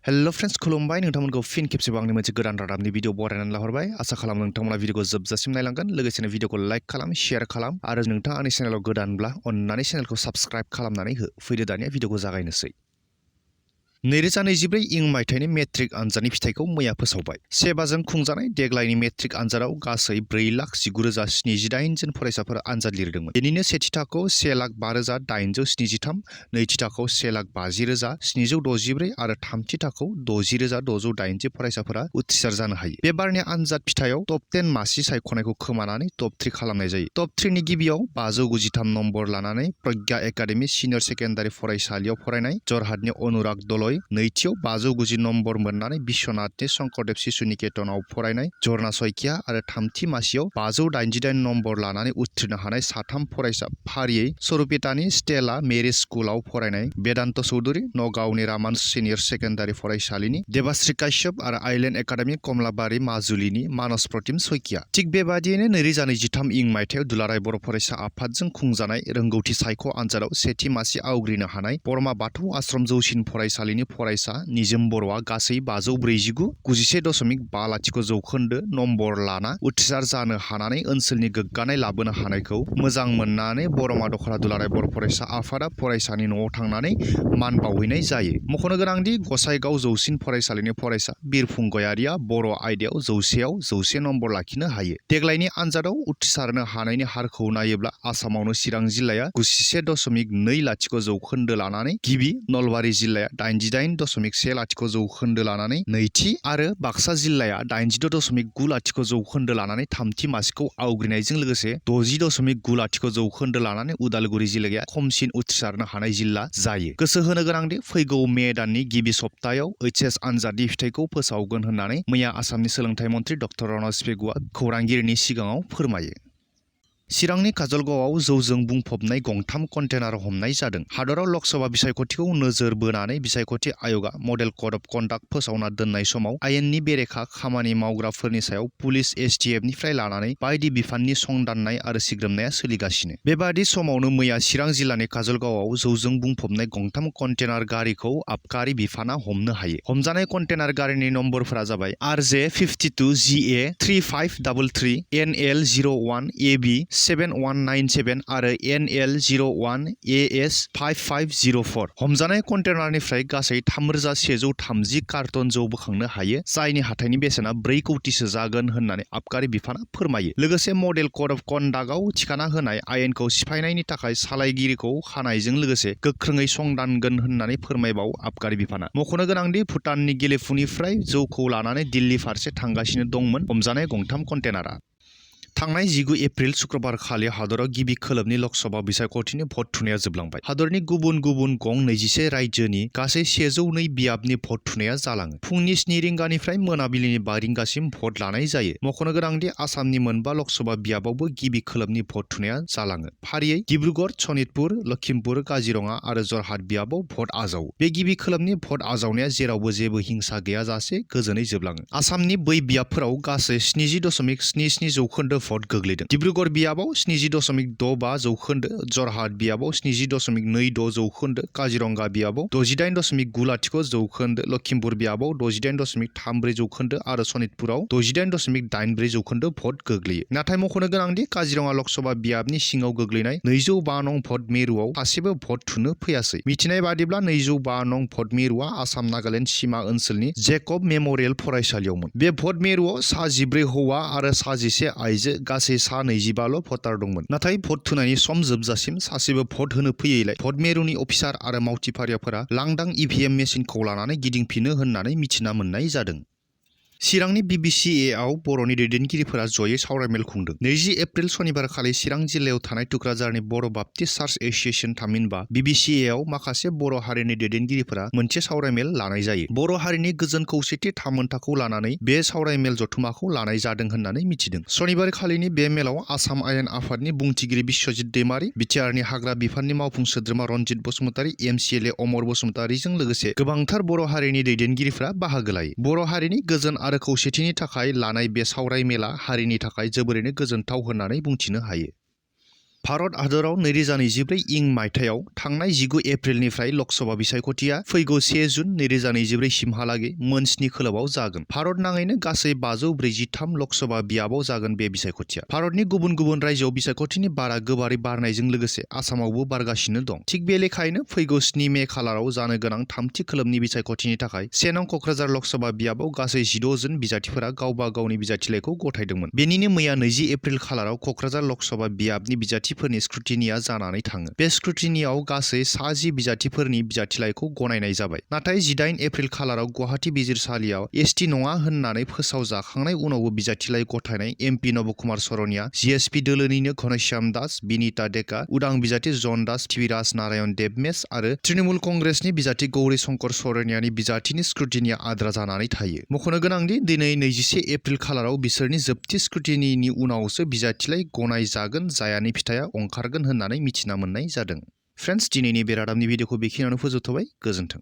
Hello friends खुलुमबाय नोंथांमोनखौ फिन खेबसेबाव आंनि मोनसे गोदान रादाबनि भिडिअ बरायनानै लाहरबाय आसा खालामो नोंथांमोना भिडिअखौ जोबजासिम नायलांगोन लोगोसेनो भिडिअखौ लाइक खालाम शेयार खालाम आरो नोंथाङा आंनि चेनेलाव गोदानब्ला अन्नानै चेनेलखौ साबस्क्राइब खालामनानै हो फैदो दानिया भिडिअखौ जागायनोसै 2024 इं मायथाइनि मेट्रिक आनजादनि फिथाइखौ मैया फोसावबाय। सेबाजों खुंजानाय देग्लायनि मेट्रिक आनजादाव गासै 4,19,078 जन फरायसाफोरा आनजाद लिरदोंमोन। बेनिनो सेथि थाखोआव 1,05,873, नैथि थाखोआव 1,50,764 आरो थामथि थाखोआव 60,680 फरायसाफोरा उथ्रिसार जानो हायो। बे बारनि आनजाद फिथाइयाव टप 10 मासि सायख'नायखौ खोमानानै टप 3 खालामनाय जायो। टप 3 नि गिबियाव 593 नम्बर लानानै प्रज्ञा एकाडेमि सिनियर सेकेन्डारि फरायसालियाव फरायनाय जरहाटनि अनुराग दलय, नैथियाव 590 नम्बर मोननानै बिश्वनाथनि शंकरदेव शिशु निकेतनाव फरायनाय झरना सयखिया आरो थामथि मासियाव 588 नम्बर लानानै उथ्रिनो हानाय साथाम फरायसा फारियै सरुपेटानि स्टेला मेरिज स्कुलाव फरायनाय बेदान्त चौधुरी, नगावनि रामान सिनियर सेकेन्डारि फरायसालिनि देबाश्री काश्यप आरो आइलेण्ड एकाडेमि कमलाबारि माजुलिनि मानस प्रतिम सयखिया। थिग बेबादियैनो 2023 इं मायथाइयाव दुलाराय बर' फरायसा आफादजों खुंजानाय रोंगौथि सायख' आनजादाव सेथि मासि आवग्रिनो हानाय बरमा बाथौ आश्रम जौसिन फरायसालिनि फरायसा निजोम बर'आ गासै 549,91.50 जौखोन्दो नम्बर लाना उथ्रिसार जानो हानानै ओनसोलनि गोग्गानाय लाबोनो हानायखौ मोजां मोननानै बरमा दखला दुलाराय बर' फरायसा आफादा फरायसानि न'आव थांनानै मान बावहैनाय जायो। मख'नो गोनांदि गसाइगाव जौसिन फरायसालिनि फरायसा बिरफुं गयारिया बर' आयदायाव 100आव 100 नम्बर लाखिनो हायो। देग्लायनि आनजादाव उथ्रिसारनो हानायनि हारखौ नायोब्ला आसामावनो चिरां जिल्लाया 91.20 जौखोन्दो लानानै गिबि, नलबारि जिल्लाया 88.10 जौखोन्दो लानानै नैथि आरो बाक्सा जिल्लाया 86.90 जौखोन्दो लानानै थामथि मासिखौ आवग्रिनायजों लोगोसे 60.90 जौखोन्दो लानानै उदालगुरि जिल्लाया खमसिन उथ्रिसारनो हानाय जिल्ला जायो। गोसो होनो गोनांदि फैगौ मे दाननि गिबि सप्तायाव HS आनजादनि फिथाइखौ फोसावगोन होननानै मैया आसामनि सोलोंथाइ मन्थ्रि डक्टर रनज पेगुआ खौरांगिरिनि सिगाङाव फोरमायो। चिरांनि काजलगावआव जौजों बुंफबनाय गंथाम कन्टेनार हमनाय जादों। हादराव लकसभा बिसायख'थिखौ नोजोर बोनानै बिसायख'थि आय'गा मडेल कड अफ कन्डाक्ट फोसावना दोननाय समाव आयेननि बेरेखा खामानि मावग्राफोरनि सायाव पुलिस STFनिफ्राय लानानै बायदि बिफाननि संदाननाय आरो सिग्रोमनाया सोलिगासिनो। बेबादि समावनो मैया चिरां जिल्लानि काजलगावआव जौजों बुंफबनाय गंथाम कन्टेनार गारिखौ आबकारि बिफाना हमनो हायो। हमजानाय कन्टेनार गारिनि नम्बरफोरा जाबाय RJ52GA 3533, NL01AB 7197 आरो NL01AS 5504। हमजानाय कन्टेनारनिफ्राय गासै 3,130 कार्टन जौ बोखांनो हायो, जायनि हाथाइनि बेसेना 4 कौटिसो जागोन होननानै आबकारि बिफाना फोरमायो। लोगोसे मडेल कड अफ कन्डाक्टआव थिखाना होनाय आयेनखौ सिफायनायनि थाखाय सालायगिरिखौ खानायजों लोगोसे गोख्रोङै संदानगोन होननानै फोरमायबावो आबकारि बिफाना। मख'नो गोनांदि भुटाननि गेलेफुनिफ्राय जौखौ लानानै दिल्ली फारसे थांगासिनो दंमोन हमजानाय गंथाम कन्टेनारआ। थांनाय 19 एप्रिल शुक्रबारखालि हादराव गिबि खोलोबनि लकसभा बिसायख'थिनि भट थुनाया जोबलांबाय। हादरनि गुबुन गुबुन गं 21 रायजोनि गासै 102 बियाबनि भट थुनाया जालाङो। फुंनि 7 रिंगानिफ्राय मोनाबिलिनि 5 रिंगासिम भट लानाय जायो। मख'नो गोनांदि आसामनि मोनबा लकसभा बियाबावबो गिबि खोलोबनि भट थुनाया जालाङो। फारियै डिब्रुगड़, सनितपुर, लखिमपुर, काजिरङा आरो जरहाट बियाबाव भट आजावो। बे गिबि खोलोबनि भट आजावनाया जेरावबो जेबो हिंसा गैयाजासे गोजोनै जोबलाङो। आसामनि बै बियाबफोराव गासै 70.77 जौखोन्दो भट गोग्लैदों। डिब्रुगड़ बियाबाव 70.65 जौखोन्दो, जरहाट बियाबाव 70.26 जौखोन्दो, काजिरंगा बियाबाव 68.90 जौखोन्दो, लखिमपुर बियाबाव 68.34 जौखोन्दो आरो सनितपुराव 68.84 जौखोन्दो भट गोग्लैयो। नाथाय मख'नो गोनांदि काजिरङा लकसभा बियाबनि सिङाव गोग्लैनाय 205 नं भट मिरुआव सासेबो भट थुनो फैयासै। मिथिनाय बादिब्ला 205 नं भट मिरुआ आसाम नागालेण्ड सिमा ओनसोलनि जेकब मेम'रियेल फरायसालियावमोन। बे भट मिरुआव सा 14 हौवा आरो सा 11 आइजो गासै सा 25ल' भटार दंमोन। नाथाय भट थुनायनि सम जोबजासिम सासेबो भट होनो फैयैलाय भट मिरुनि अफिसार आरो मावथिफारियाफोरा लांदां EVM मेसिनखौ लानानै गिदिंफिनो होननानै मिथिना मोननाय जादों। चिरांनि BBCAआव बर'नि दैदेनगिरिफोरा जयै सावरायमेल खुंदों। 20 एप्रिल सनिबारखालि चिरां जिल्लायाव थानाय टुक्राझारनि बर' बाप्टिस्ट चार्च एस'सिएशन थामहिनबा BBCAआव माखासे बर' हारिनि दैदेनगिरिफोरा मोनसे सावरायमेल लानाय जायो। बर' हारिनि गोजोन खौसेथि थामोनथाखौ लानानै बे सावरायमेल जथुमाखौ लानाय जादों होननानै मिथिदों। सनिबारखालिनि बे मेलाव आसाम आयेन आफादनि बुंथिगिरि बिश्वजित दैमारी, बिटिआरनि हाग्रा बिफाननि मावफुं सोद्रोमा रनजित बसुमतारी, MCLA अमर बसुमतारीजों लोगोसे गोबांथार बर' हारिनि दैदेनगिरिफोरा बाहागो लायो। बर' हारिनि गोजोन आरो खौसेथिनि थाखाय लानाय बे सावरायमेला हारिनि थाखाय जोबोरैनो गोजोनथाव होननानै बुंथिनो हायो। भारत हादराव 2024 इं मायथाइयाव थांनाय 19 एप्रिलनिफ्राय लकसभा बिसायख'थिया फैगौ 1 जुन 2024 सिमहालागै मोन 7 खोलोबाव जागोन। भारत नाङैनो गासै 543 लकसभा बियाबाव जागोन बे बिसायख'थिया। भारतनि गुबुन गुबुन रायजोआव बिसायख'थिनि बारा गोबारै बारनायजों लोगोसे आसामावबो बारगासिनो दं। थिग बे लेखायैनो फैगौ 7 मे खालाराव जानो गोनां थामथि खोलोबनि बिसायख'थिनि थाखाय 1 नं क'क्राझार लकसभा बियाबाव गासै 16 जन बिजाथिफोरा गावबा गावनि बिजाथिलाइखौ गथायदोंमोन। बेनिनो मैया 20 एप्रिल खालाराव क'क्राझार लकसभा बियाबनि बिजाथिफोरनि स्क्रुटिनिया जानानै थाङो। बे स्क्रुटिनियाव गासै 10 बिजाथिफोरनि बिजाथिलाइखौ गनायनाय जाबाय। नाथाय 18 एप्रिल खालाराव गुवाहाटी बिजिरसालियाव एसटि नङा होननानै फोसावजाखांनाय उनावबो बिजाथिलाइ गथायनाय एमपि नबकुमार सरनिया, जिएसपि दोलोनिनो घनश्याम दास, बिनिता डेका, उदां बिजाथि जन दास, टिभिराज नारायण देबमेस आरो तृणमूल कंग्रेसनि बिजाथि गौरी शंकर सरनियानि बिजाथिनि स्क्रुटिनिया आद्रा जानानै थायो। मख'नो गोनांदि दिनै 21 एप्रिल खालाराव बिसोरनि जोबथि स्क्रुटिनिनि उनावसो बिजाथिलाइ गनाय जागोन जायानि फिथाइया ओंखारगोन होननानै मिथिना मोननाय जादों। फ्रेन्ड्स, दिनैनि बे रादाबनि भिडिअखौ बेखिनियावनो फोजोबथ'बाय। गोजोन्थों।